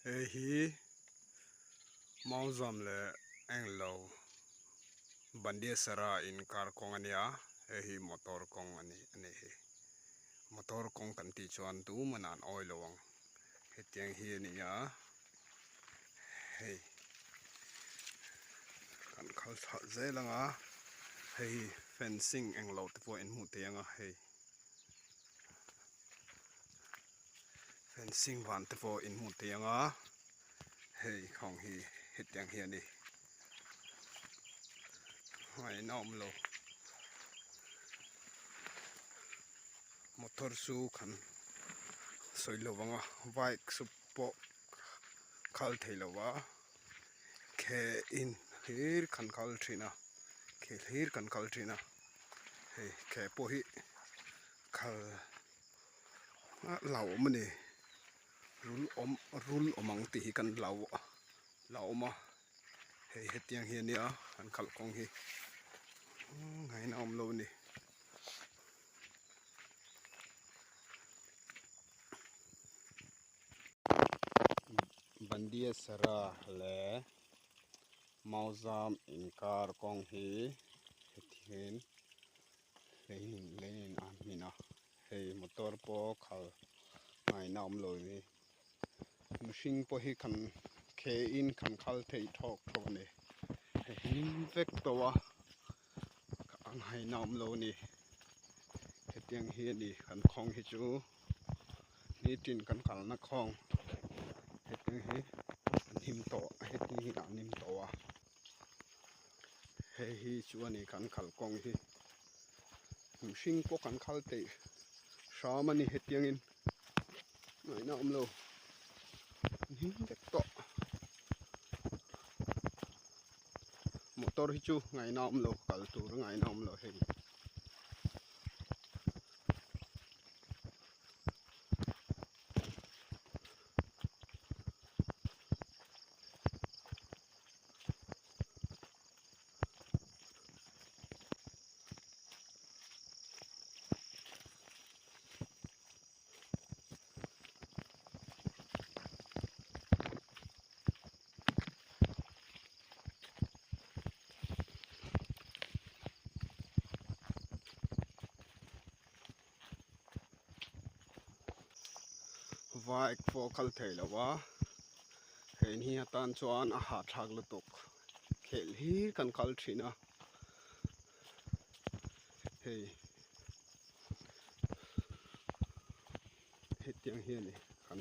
Hei hi Mauzam leh Englo Bandiasara inkar kawng a nia, hei hi motor kawng a ni a nih hi. Motor kawng kan tih chuan tuman an awi lo ang. Hetiang hi a ni a, hei kan khal chhah zel ang a, hei fencing englo te pawh in hmuh thei ang a hei. Fencing van te pawh in hmuh thei ang a, hei khawng hi hetiang hi a ni. Ngaihna a awm lo. Motor chu kan sawi lo vang a, bike chu pawh khal thei lo va, ke in hlir kan kal thin a, ke hlir kan kal thin a, hei ke pawh hi khal hlauhawm a ni rul awm rul awm ang tih hi kan hlau hlauhawm a hei hetiang hi a nia an khalh kawng hi ngaihna awm lo a ni. Bandiasara leh Mauzam inkar kawng hi hetiang hian. Leiin leiin a hmin a hei motor pawh khal ngaihna awm lo hi mihring pawh hi kan ke in kan khal theih thawk thawk a ni hei hlim vek tawh a a ngaihna awm lo a ni hetiang hi a ni kan khawng hi chu nitin kan kalna khawng hetiang hi an him tawh heti hi an him tawh a. Hei hi chu a ni kan khal kawng hi mihring pawh kan khal theih hram a ni hetiangin ngaihna a awm lo hnim vek tawh motor hi chu ngaihna a awm lo kal tur a ngaihna a awm lo hei. Bike pawh a kal thei lo a hei ni atan chuan a hahthlak lutuk khelh hi kan kal thin a hei hetiang hian kan.